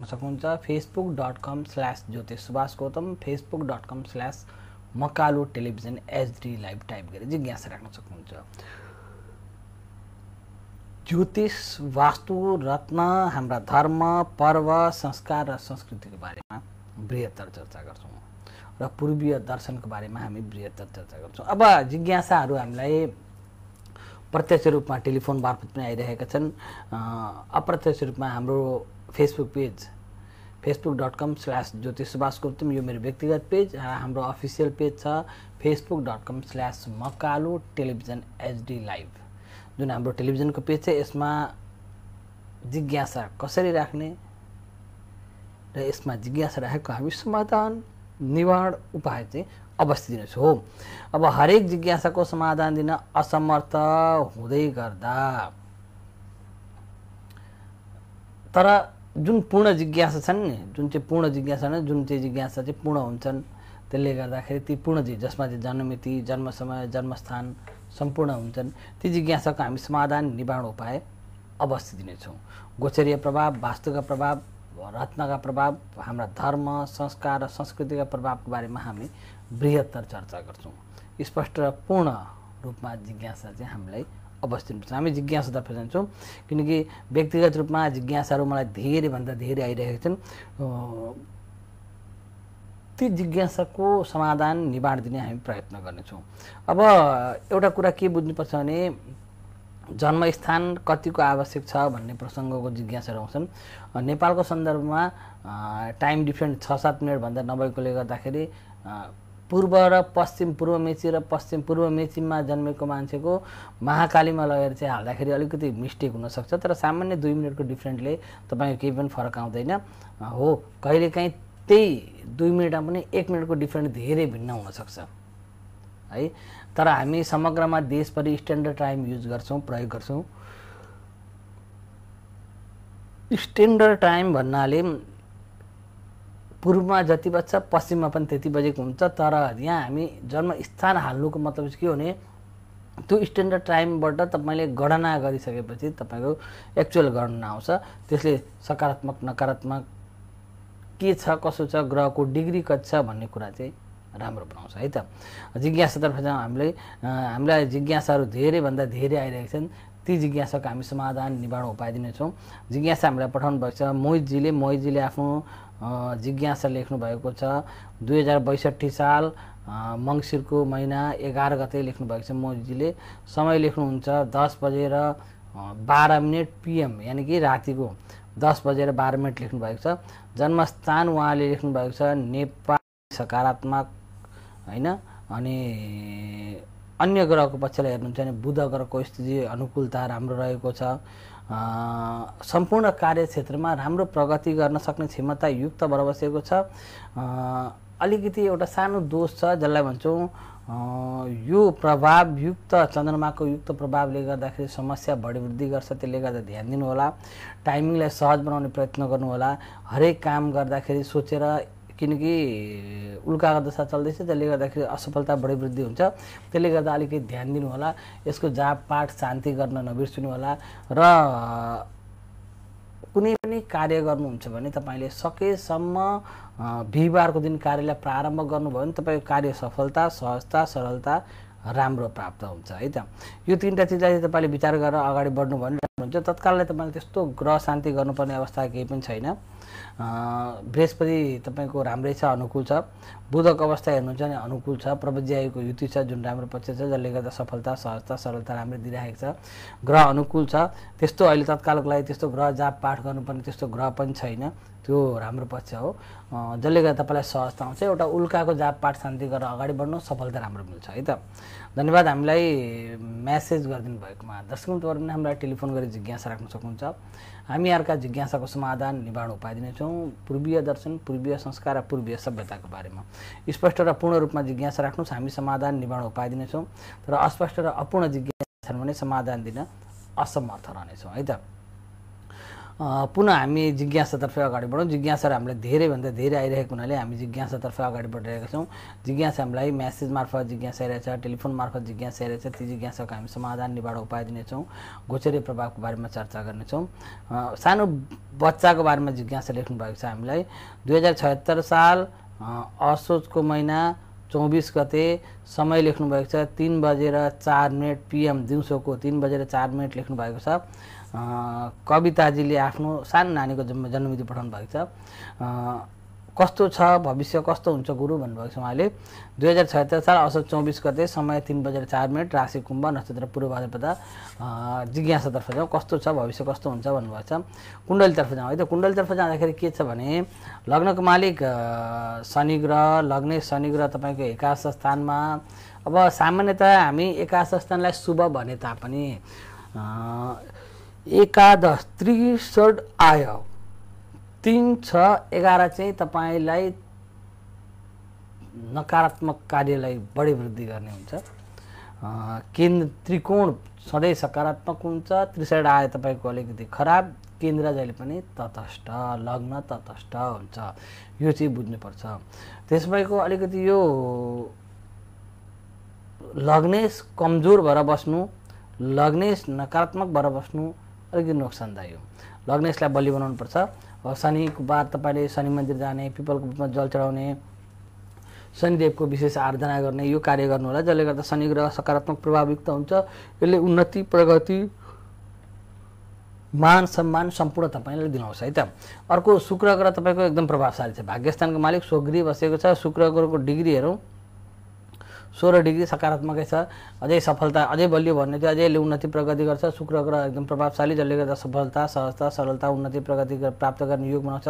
सक्नुहुन्छ facebook.com/ज्योतिष गौतम facebook.com/मकालु टेलिभिजन HD लाइभ टाइप गरेर जिज्ञासा राख्न सक्नुहुन्छ। ज्योतिष वास्तु रत्न हाम्रा धर्म पर्व संस्कार र संस्कृतिको बारेमा बृहत्तर चर्चा गर्छौं र पूर्वीय दर्शनको बारेमा हामी बृहत्तर चर्चा गर्छौं। अब जिज्ञासाहरू हामीलाई प्रत्यक्ष रूपमा टेलिफोन मार्फत पनि आइरहेका छन्। अप्रत्यक्ष रूपमा हाम्रो फेसबुक पेज facebook.com/ज्योतिषगौतम यो मेरो व्यक्तिगत पेज, हाम्रो अफिसियल पेज छ facebook.com/मकालु टेलिभिजन HD लाइभ जुन हाम्रो टेलिभिजनको पेज छ। यसमा जिज्ञासा कसरी राख्ने र यसमा जिज्ञासा राखेको हामी समाधान निवारण उपाय चाहिँ अवश्य दिनेछु हो। अब हरेक जिज्ञासाको समाधान दिन असमर्थ हुँदै गर्दा तर जुन पूर्ण जिज्ञासा छन् नि, जुन चाहिँ पूर्ण जिज्ञासा न जुन चाहिँ जिज्ञासा चाहिँ पूर्ण हुन्छन्, त्यसले गर्दाखेरि ती पूर्ण जसमा चाहिँ जन्ममिति जन्म समय जन्मस्थान सम्पूर्ण हुन्छन् ती जिज्ञासाको हामी समाधान निवारण उपाय अवश्य दिनेछौँ। गोचरीय प्रभाव, वास्तुका प्रभाव, रत्नका प्रभाव, हाम्रा धर्म संस्कार र संस्कृतिका प्रभावको बारेमा हामी बृहत्तर चर्चा गर्छौँ। स्पष्ट र पूर्ण रूपमा जिज्ञासा चाहिँ हामीलाई अवश्य दिनुपर्छ। हामी जिज्ञासातर्फ जान्छौँ किनकि व्यक्तिगत रूपमा जिज्ञासाहरू मलाई धेरैभन्दा धेरै आइरहेका छन्। ती जिज्ञासाको समाधान निवारण दिने हामी प्रयत्न गर्नेछौँ। अब एउटा कुरा के बुझ्नुपर्छ भने जन्मस्थान कतिको आवश्यक छ भन्ने प्रसङ्गको जिज्ञासाहरू आउँछन्। नेपालको सन्दर्भमा टाइम डिफ्रेन्ट 6-7 मिनटभन्दा नभएकोले गर्दाखेरि पूर्व र पश्चिम, पूर्व मेची र पश्चिम पूर्व मेचीमा जन्मेको मान्छेको महाकालीमा लगेर चाहिँ हाल्दाखेरि अलिकति मिस्टेक हुनसक्छ। तर सामान्य 2 मिनटको डिफ्रेन्टले तपाईँको केही पनि फरक आउँदैन हो। कहिलेकाहीँ त्यही 2 मिनटमा पनि 1 मिनटको डिफ्रेन्ट धेरै भिन्न हुनसक्छ है। तर हामी समग्रमा देशभरि स्ट्यान्डर्ड टाइम युज गर्छौँ, प्रयोग गर्छौँ। स्ट्यान्डर्ड टाइम भन्नाले पूर्वमा जति बज्छ पश्चिममा पनि त्यति बजेको हुन्छ। तर यहाँ हामी जन्मस्थान हाल्नुको मतलब के हो भने त्यो स्ट्यान्डर्ड टाइमबाट तपाईँले गणना गरिसकेपछि तपाईँको एक्चुअल गणना आउँछ। त्यसले सकारात्मक नकारात्मक के छ कसो छ ग्रहको डिग्री कति छ भन्ने कुरा चाहिँ राम्रो बनाउँछ है त। जिज्ञासातर्फ जाउँ। हामीलाई जिज्ञासाहरू धेरैभन्दा धेरै आइरहेका छन्। ती जिज्ञासाको हामी समाधान निवारण उपाय दिनेछौँ। जिज्ञासा हामीलाई पठाउनु भएको छ मोहितजीले आफ्नो जिज्ञासा लेख्नु भएको छ। 2062 साल मङ्सिरको महिना 11 गते लेख्नु भएको छ मोहितजीले। समय लेख्नुहुन्छ 10:12 PM यानि कि रातिको 10:12 लेख्नु भएको छ। जन्मस्थान उहाँले लेख्नु भएको छ नेपाल सकारात्मक हैन। अनि अन्य ग्रहको पक्षलाई हेर्नुहुन्छ भने बुध ग्रहको स्थिति अनुकूलता राम्रो रहेको छ। सम्पूर्ण कार्यक्षेत्रमा राम्रो प्रगति गर्न सक्ने क्षमता युक्त भएर बसेको छ। अलिकति एउटा सानो दोष छ जसलाई भन्छौँ यो प्रभावयुक्त चन्द्रमाको युक्त प्रभावले गर्दाखेरि समस्या बढी वृद्धि गर्छ। त्यसले गर्दा ध्यान दिनु होला। टाइमिङलाई सहज बनाउने प्रयत्न गर्नु होला। हरेक काम गर्दाखेरि सोचेर, किनकि उल्काको दशा चल्दैछ त्यसले गर्दाखेरि असफलता बढी वृद्धि हुन्छ। त्यसले गर्दा अलिकति ध्यान दिनु होला। यसको जाप पाठ शान्ति गर्न नबिर्सनु होला। र कुनै पनि कार्य गर्नुहुन्छ भने तपाईँले सकेसम्म बिहिबारको दिन कार्यलाई प्रारम्भ गर्नुभयो भने तपाईँको कार्य सफलता, सहजता, सरलता राम्रो प्राप्त हुन्छ है त। यो 3टा चिजलाई तपाईँले विचार गरेर अगाडि बढ्नु भने राम्रो हुन्छ। तत्काललाई तपाईँले त्यस्तो ग्रह शान्ति गर्नुपर्ने अवस्था केही पनि छैन। बृहस्पति तपाईँको राम्रै छ, अनुकूल छ। बुधको अवस्था हेर्नुहुन्छ भने अनुकूल छ। प्रवज्यायुको युति छ जुन राम्रो पक्ष छ जसले गर्दा सफलता, सहजता, सरलता राम्रै दिइरहेको छ। ग्रह अनुकूल छ। त्यस्तो अहिले तत्कालको लागि त्यस्तो ग्रह जाप पाठ गर्नुपर्ने त्यस्तो ग्रह पनि छैन। त्यो राम्रो पक्ष हो जसले गर्दा तपाईँलाई सहजता आउँछ। एउटा उल्काको जाप पाठ शान्ति गरेर अगाडि बढ्नु सफलता राम्रो मिल्छ है त। धन्यवाद हामीलाई मेसेज गरिदिनु भएकोमा। दर्शक मित्रहरू पनि हामीलाई टेलिफोन गरी जिज्ञासा राख्न सक्नुहुन्छ। हामी यहाँका जिज्ञासाको समाधान निवारण उपाय दिनेछौँ। पूर्वीय दर्शन, पूर्वीय संस्कार र पूर्वीय सभ्यताको बारेमा स्पष्ट र पूर्ण रूपमा जिज्ञासा राख्नुहोस्। हामी समाधान निवारण उपाय दिनेछौँ। तर अस्पष्ट र अपूर्ण जिज्ञासा छन् भने समाधान दिन असमर्थ रहनेछौँ है त। पुनः हामी जिज्ञासातर्फ अगाडि बढौँ। जिज्ञासाहरू हामीलाई धेरैभन्दा धेरै आइरहेको हुनाले हामी जिज्ञासातर्फ अगाडि बढिरहेका छौँ। जिज्ञासा हामीलाई म्यासेज मार्फत जिज्ञासा आइरहेछ, टेलिफोन मार्फत जिज्ञासा आइरहेछ। ती जिज्ञासाको हामी समाधान निवारण उपाय दिनेछौँ। गोचरीय प्रभावको बारेमा चर्चा गर्नेछौँ। सानो बच्चाको बारेमा जिज्ञासा लेख्नु भएको छ हामीलाई। 2076 साल असोजको महिना 24 गते समय लेख्नु भएको छ 3:04 PM, दिउँसोको 3:04 लेख्नु भएको छ। कविताजीले आफ्नो सानो नानीको जन्ममिति पठाउनु भएको छ। कस्तो छ भविष्य, कस्तो हुन्छ गुरु भन्नुभएको छ उहाँले। 2076 साल असोज 24 गते समय 3:04, राशि कुम्भ, नक्षत्र पूर्व भाद्रपद। जिज्ञासातर्फ जाउँ, कस्तो छ भविष्य, कस्तो हुन्छ भन्नुभएको छ। कुण्डलीतर्फ जाउँ है त। कुण्डलीतर्फ जाँदाखेरि के छ भने लग्नको मालिक शनि ग्रह, लग्ने शनि ग्रह तपाईँको एकादश स्थानमा। अब सामान्यतः हामी एकादश स्थानलाई शुभ भने तापनि एकादश 63 आयो 3, 6, 11 चाहिँ तपाईँलाई नकारात्मक कार्यलाई बढी वृद्धि गर्ने हुन्छ। केन्द्र त्रिकोण सधैँ सकारात्मक हुन्छ। 63 आयो तपाईँको अलिकति खराब। केन्द्र जहिले पनि तटस्थ, लग्न तटस्थ हुन्छ। यो चाहिँ बुझ्नुपर्छ। त्यसबाहेकको अलिकति यो लग्नेश कमजोर भएर बस्नु, लग्नेश नकारात्मक भएर बस्नु अलिकति नोक्सानदायी हो। लग्नेशलाई बलि बनाउनुपर्छ। शनिको बार तपाईँले शनि मन्दिर जाने, पिपलको रूपमा जल चढाउने, शनिदेवको विशेष आराधना गर्ने, यो कार्य गर्नु होला, जसले गर्दा शनि ग्रह सकारात्मक प्रभावयुक्त हुन्छ। यसले उन्नति, प्रगति, मान सम्मान सम्पूर्ण तपाईँलाई दिलाउँछ है त। अर्को शुक्र ग्रह तपाईँको एकदम प्रभावशाली छ। भाग्यस्थानको मालिक स्वगृह बसेको छ। शुक्र ग्रहको डिग्री हेरौँ 16 डिग्री सकारात्मकै छ। अझै सफलता, अझै बलियो भन्ने थियो, अझै उन्नति प्रगति गर्छ। शुक्र ग्रह एकदम प्रभावशाली, जसले गर्दा सफलता, सहजता, सरलता, उन्नति प्रगति प्राप्त गर्ने योग बनाउँछ।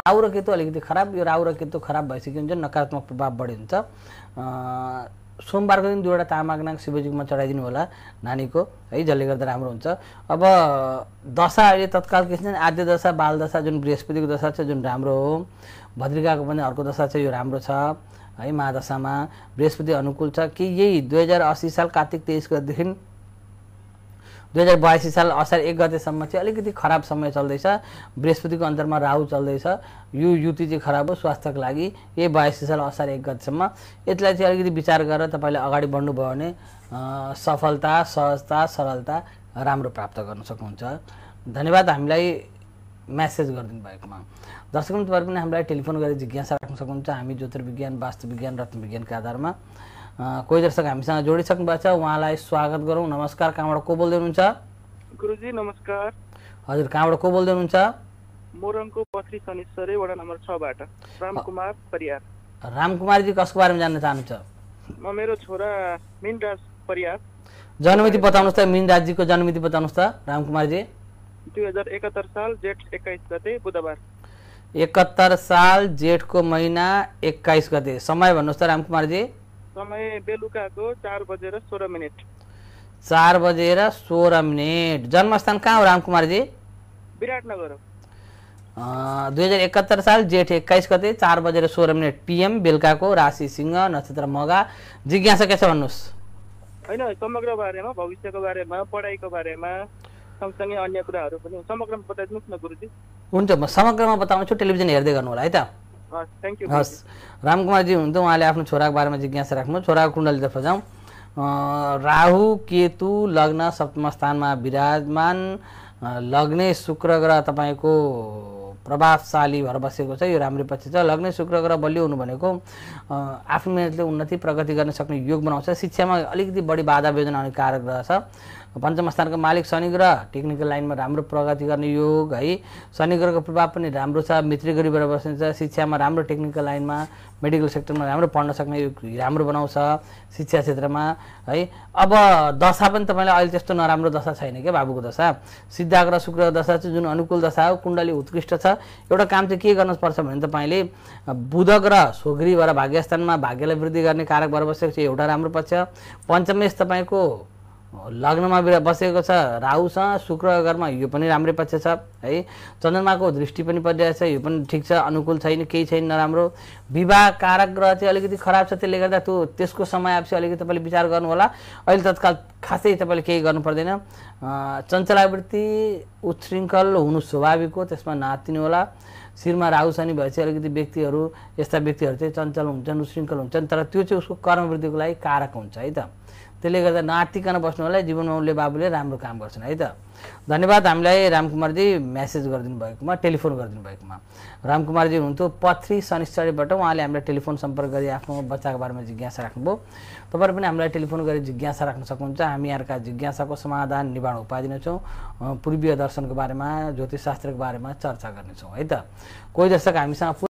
राहु र केतु अलिकति खराब। यो राहु र केतु खराब भइसक्यो हुन्छ, नकारात्मक प्रभाव बढी हुन्छ। सोमबारको दिन 2वटा तामाक शिवजीकोमा चढाइदिनु होला नानीको है, जसले गर्दा राम्रो हुन्छ। अब दशा अहिले तत्काल के छ, आद्य दशा, बाल दशा, जुन बृहस्पतिको दशा छ, जुन राम्रो हो। भद्रिकाको पनि अर्को दशा छ, यो राम्रो छ है। महादशामा बृहस्पति अनुकूल छ कि यही 2080 साल कार्तिक 23 गतेदेखि 2082 साल असार 1 गतेसम्म चाहिँ अलिकति खराब समय चल्दैछ। बृहस्पतिको अन्तरमा राहु चल्दैछ। यो युति चाहिँ खराब हो स्वास्थ्यको लागि। यही 82 साल असार 1 गतेसम्म यसलाई चाहिँ अलिकति विचार गरेर तपाईँले अगाडि बढ्नुभयो भने सफलता, सहजता, सरलता राम्रो प्राप्त गर्न सक्नुहुन्छ। धन्यवाद हामीलाई म्यासेज गरिदिनु भएकोमा। दर्शकहरू तपाईहरु पनि हामीलाई टेलिफोन गरेर जिज्ञासा राख्न सक्नुहुन्छ। हामी ज्योतिर्विज्ञान, वास्तुविज्ञान, रत्नविज्ञानका आधारमा कोही दर्शक हामीसँग जोडिसक्नु भएको छ, उहाँलाई स्वागत गरौँ। नमस्कार, कहाँबाट को बोल्दै हुनुहुन्छ? गुरुजी नमस्कार। हजुर, कहाँबाट को बोल्दै हुनुहुन्छ? मोरङको पथरी शनिश्चरी वडा नम्बर 6 बाट रामकुमार परियार। रामकुमारजी कसको बारेमा जान्न चाहनुहुन्छ? म मेरो छोरा मिनराज परियार। जन्ममिति बताउनुहोस् त, मिनराजजीको जन्ममिति बताउनुहोस् त रामकुमारजी। 2071 साल जेठ 21 गते बुधबार। 71 साल जेठको महिना 21 गते। समय भन्नुहोस् त रामकुमारजी। समय बेलुकाको 4:16। 4:16। जन्मस्थान कहाँ हो रामकुमारजी? विराटनगर। 2071 साल जेठ 21 गते 4:16 PM बेलुकाको, राशि सिंह, नक्षत्र मघा। जिज्ञासा के छ भन्नुहोस्? हैन, समग्र बारेमा, भविष्यको बारेमा, पढाइको बारेमा, सँगसँगै अन्य कुराहरू पनि समग्रमा बताइदिनुहोस् न गुरुजी। हुन्छ, म समग्रमा बताउँछु, टेलिभिजन हेर्दै गर्नु होला है त। Thank you. हस्, रामकुमारजी हुनुहुन्छ, उहाँले आफ्नो छोराको बारेमा जिज्ञासा राख्नु। छोराको कुण्डलीतर्फ जाउँ। राहु केतु लग्न सप्तम स्थानमा विराजमान। लग्ने शुक्र ग्रह तपाईँको प्रभावशाली भएर बसेको छ, यो राम्रो पक्ष छ। लग्ने शुक्र ग्रह बलियो हुनु भनेको आफ्नो मेहनतले उन्नति प्रगति गर्न सक्ने योग बनाउँछ। शिक्षामा अलिकति बढी बाधा बेदना आउने कारक ग्रह छ। पञ्चम स्थानको मालिक शनि ग्रह, टेक्निकल लाइनमा राम्रो प्रगति गर्ने योग है। शनि ग्रहको प्रभाव पनि राम्रो छ, मित्री गरी भएर बसिन्छ। शिक्षामा राम्रो, टेक्निकल लाइनमा, मेडिकल सेक्टरमा राम्रो पढ्न सक्ने योग राम्रो बनाउँछ शिक्षा क्षेत्रमा है। अब दशा पनि तपाईँलाई अहिले त्यस्तो नराम्रो दशा छैन क्या बाबुको दशा। सिद्धाग्रह शुक्र दशा चाहिँ जुन अनुकूल दशा हो, कुण्डली उत्कृष्ट छ। एउटा काम चाहिँ के गर्नुपर्छ भने तपाईँले बुध ग्रह स्वगृह भएर भाग्यस्थानमा भाग्यलाई वृद्धि गर्ने कारक भएर बसेको छ, एउटा राम्रो पक्ष। पञ्चमेश तपाईँको लग्नमा बसेको छ राहुसँग शुक्र घरमा, यो पनि राम्रै पक्ष छ है। चन्द्रमाको दृष्टि पनि परिरहेछ, यो पनि ठिक छ, अनुकूल छैन, केही छैन नराम्रो। विवाह कारक ग्रह चाहिँ अलिकति खराब छ, त्यसले गर्दा त्यसको समय आएपछि अलिकति तपाईँले विचार गर्नु होला। अहिले तत्काल खासै तपाईँले केही गर्नु पर्दैन। चञ्चलावृत्ति उच्छृङ्खल हुनु स्वाभाविक हो, त्यसमा नातिनु होला। शिरमा राहु शनि भएपछि अलिकति व्यक्तिहरू, यस्ता व्यक्तिहरू चाहिँ चञ्चल हुन्छन्, उच्छृङ्खल हुन्छन्, तर त्यो चाहिँ उसको कर्मवृद्धिको लागि कारक हुन्छ है त। त्यसले गर्दा नआत्तिकन बस्नु होला, जीवनमा उसले बाबुले राम्रो काम गर्छन् है त। धन्यवाद हामीलाई रामकुमारजी म्यासेज गरिदिनु भएकोमा, टेलिफोन गरिदिनु भएकोमा। रामकुमारजी हुनुहुन्थ्यो पथरी शनिश्चरीबाट, उहाँले हामीलाई टेलिफोन सम्पर्क गरी आफ्नो बच्चाको बारेमा जिज्ञासा राख्नुभयो। तपाईँहरू पनि हामीलाई टेलिफोन गरी जिज्ञासा राख्न सक्नुहुन्छ, हामी यहाँका जिज्ञासाको समाधान निवारण उपाय दिनेछौँ, पूर्वीय दर्शनको बारेमा, ज्योतिषशास्त्रको बारेमा चर्चा गर्नेछौँ है त। कोही दर्शक हामीसँग